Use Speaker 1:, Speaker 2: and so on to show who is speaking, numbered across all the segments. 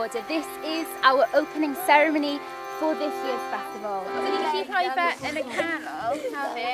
Speaker 1: Border. This is our opening ceremony for this year's festival. So ni'n gallu rhoi fe yn y canol, na fe.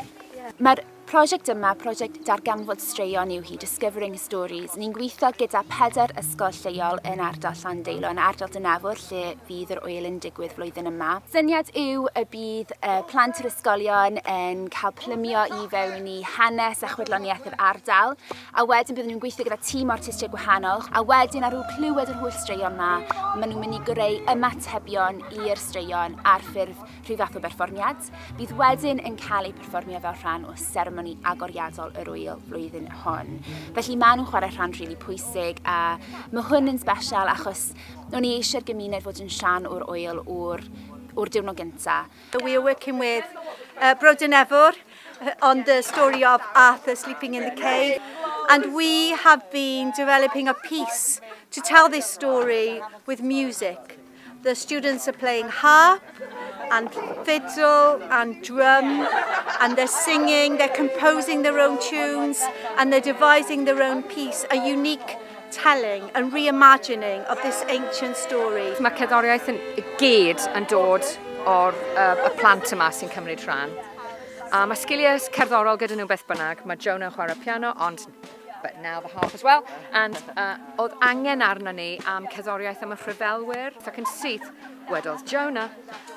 Speaker 1: Mae'r prosiect yma, prosiect Darganfod Straeon yw hi, Discovering Stories. Ni'n gweithio gyda pedair ysgol lleol yn ardal Llandeilo, yn ardal Dinefwr, lle fydd yr ŵyl yn digwydd flwyddyn yma. Syniad yw y bydd plant yr ysgolion yn cael plymio i fewn i hanes a chwedloniaeth yr ardal, a wedyn bydden nhw'n gweithio gyda tîm o artistiaid gwahanol, a wedyn ar ôl clywed yr holl straeon 'ma, maen nhw'n mynd i greu ymatebion i'r straeon ar ffurf rhyw fath o berfformiad. Bydd wedyn yn cael eu perfformio fel rhan o seremoni agoriadol yr ŵyl flwyddyn hon. Felly maen nhw'n chwarae rhan rili pwysig a mae hwn yn sbesial achos o'n i eisiau'r gymuned fod yn rhan o'r ŵyl o'r, o'r diwrnod gyntaf.
Speaker 2: We are working with Bro Dinefwr on the story of Arthur sleeping in the cave, and we have been developing a piece to tell this story with music. The students are playing harp and fiddle and drum, and they're singing, they're composing their own tunes, and they're devising their own piece, a unique telling and reimagining of this ancient story.
Speaker 3: Mae cerddoriaeth yn gyd yn dod o'r y plant yma sy'n cymryd rhan. A mae sgiliau cerddorol gyda nhw beth bynnag. Mae Jonah yn chwarae piano, ond but now the harp as well. And oedd angen arno ni am cerddoriaeth am y rhyfelwyr. Ac yn syth, wedodd Jonah,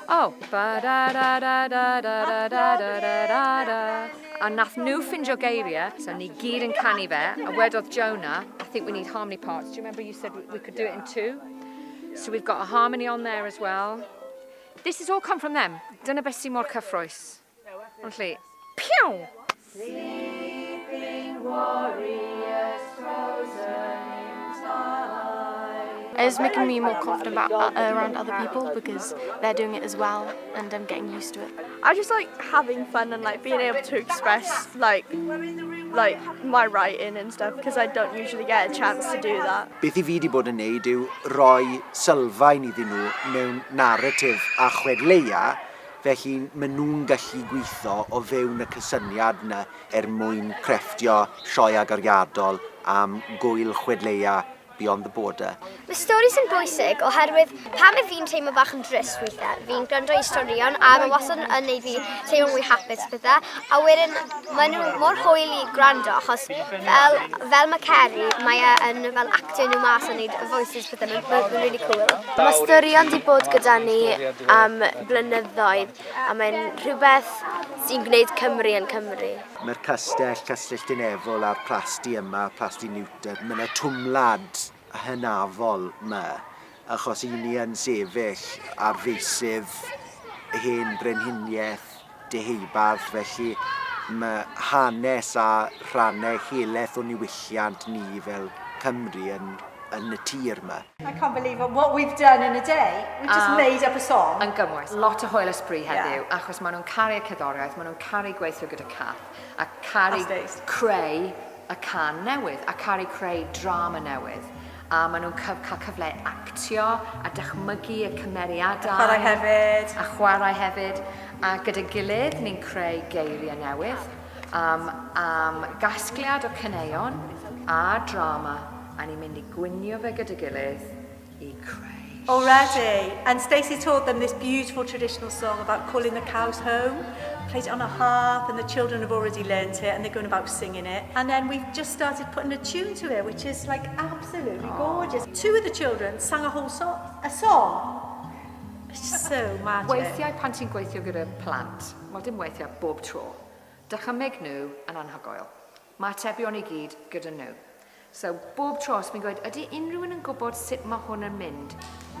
Speaker 3: oh, ba da da da da da da da da da da da. A nath nhw ffindio geiriau, so ni gyd yn canu fe, a wedodd Jonah, I think we need harmony parts. Do you remember you said we could do it in two? So we've got a harmony on there as well. This has all come from them. Dyna beth sy'n mor cyffrous. Honestly, pew!
Speaker 4: Sleeping warriors frozen in time.
Speaker 5: It's making me more confident about around other people because they're doing it as well and I'm getting used to it.
Speaker 6: I just like having fun and like being able to express like my writing and stuff because I don't usually get a chance to do that.
Speaker 7: Beth i fi wedi bod yn neud yw rhoi sylfaen iddyn nhw mewn narratif a chwedleia, felly maen nhw'n gallu gweithio o fewn y cysyniad yna er mwyn crefftio sioe agoriadol am gwyl chwedleia Beyond the Border.
Speaker 8: Mae stories yn bwysig oherwydd pan mae fi'n teimlo bach yn drist weithiau, fi'n gwrando i straeon a mae wastad yn neud fi teimlo mwy hapus a pethau. A wedyn maen nhw mor hwyl i gwrando achos fel, fel mae Ceri, mae e yn fel actio nhw mas a neud y voices pethau, mae'n ma, ma really cool.
Speaker 9: Mae straeon di bod gyda ni am blynyddoedd a mae'n rhywbeth sy'n gwneud Cymru yn Cymru.
Speaker 7: Mae'r castell, Castell Dinefwr a'r plasty yma, Plasty Newton, mae yna twmlad hynafol yma, achos i ni yn sefyll ar feysydd hen brenhiniaeth Deheubarth, felly mae hanes a rhannau helaeth o'n niwylliant ni fel Cymru yn, yn y tir yma.
Speaker 2: I can't believe what we've done in a day. We've just made up a song.
Speaker 3: Yn gymwys. Lot o hwyl ysbryd heddiw, achos maen nhw'n caru y cerddoriaeth, maen nhw'n caru gweithio gyda Cath, a caru creu y cân newydd, a caru creu drama newydd. A maen nhw'n cyf cael cyfle actio a dychmygu y cymeriadau.
Speaker 2: A chwarae hefyd.
Speaker 3: A chwarae hefyd. A gyda'i gilydd, ni'n creu geiriau newydd am gasgliad o caneuon a drama a ni'n mynd i gwinio fe gyda gilydd i creu.
Speaker 2: Already. And Stacey taught them this beautiful traditional song about calling the cows home. Played it on a harp and the children have already learnt it and they're going about singing it. And then we've just started putting a tune to it, which is like absolutely gorgeous. Two of the children sang a whole song, a song. It's just so magic.
Speaker 3: Weithiau pan ti'n gweithio gyda plant, wel dim weithiau, bob tro, dychymyg nhw yn anhygoel. Mae atebion i gyd gyda nhw. So, bob tro, os fi'n gweud, ydy unrhyw un yn gwybod sut mae hwn yn mynd?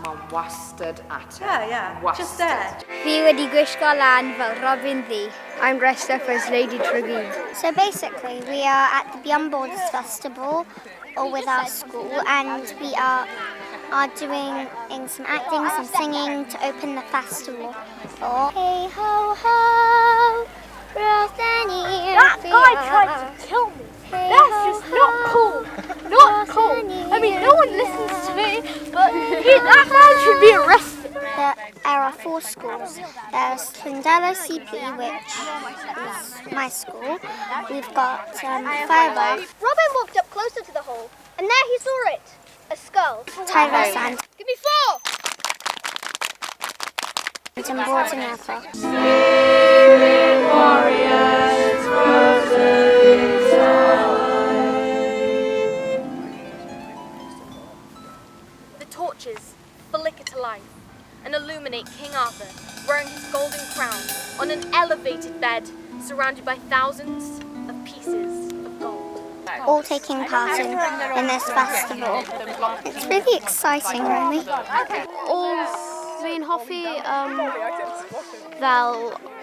Speaker 3: Mae wastad ateb.
Speaker 2: Yeah. Just there.
Speaker 8: Fi wedi gwisgo lan fel Robin Ddu.
Speaker 9: I'm dressed up as Lady Tregear.
Speaker 8: So basically we are at the Beyond Borders Festival or with our school and we are doing some acting, some singing to open the festival. Oh. Hey ho ho,
Speaker 10: That guy tried to kill me. That's just not cool. Not cool. I mean, no one listens to me, but that man should be arrested.
Speaker 8: There are four schools. There's Llandeilo CP, which is my school. We've got Ffairfach.
Speaker 10: Robin walked up closer to the hole, and there he saw it. A skull.
Speaker 8: Tyres and
Speaker 10: Give me four!
Speaker 8: Yn Bro Dinefwr.
Speaker 4: Sleeping warriors frozen in time.
Speaker 5: The torches flicker to life and illuminate King Arthur wearing his golden crown on an elevated bed surrounded by thousands of pieces of gold.
Speaker 8: All taking part in this festival. It's really exciting, really.
Speaker 10: Oedd fi'n hoffi fel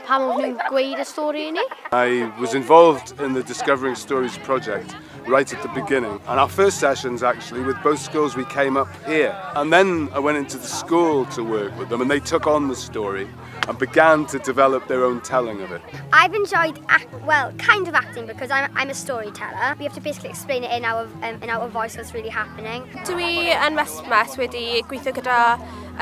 Speaker 10: pan oedd nhw'n gweud y stori i ni.
Speaker 11: I was involved in the Discovering Stories project right at the beginning. And our first sessions, actually, with both schools, we came up here. And then I went into the school to work with them, and they took on the story and began to develop their own telling of it.
Speaker 8: I've enjoyed, well, kind of acting because I'm a storyteller. We have to basically explain it in our voice what's really happening.
Speaker 6: Dwi yn Westmes wedi gweithio gyda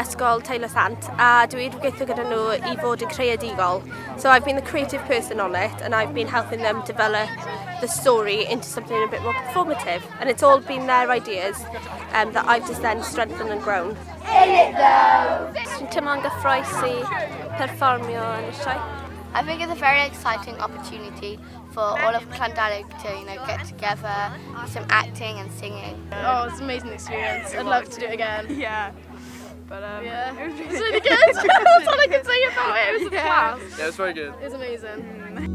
Speaker 6: Ysgol Teilo Sant a dwi wedi gweithio gyda nhw i fod yn creadigol. So I've been the creative person on it and I've been helping them develop the story into something a bit more performative. And it's all been their ideas that I've just then strengthened and grown.
Speaker 5: Dwi'n teimlo'n gyffrous i perfformio yn y sioe.
Speaker 9: I think it's a very exciting opportunity for all of Llandarig to get together, do some acting and singing.
Speaker 6: Oh, it's an amazing experience. I'd love to do it again.
Speaker 4: Yeah. But
Speaker 6: Yeah.
Speaker 4: it was
Speaker 6: It's really good. That's all I can say about it. It was a blast.
Speaker 12: Yeah, it was very good.
Speaker 6: It was amazing.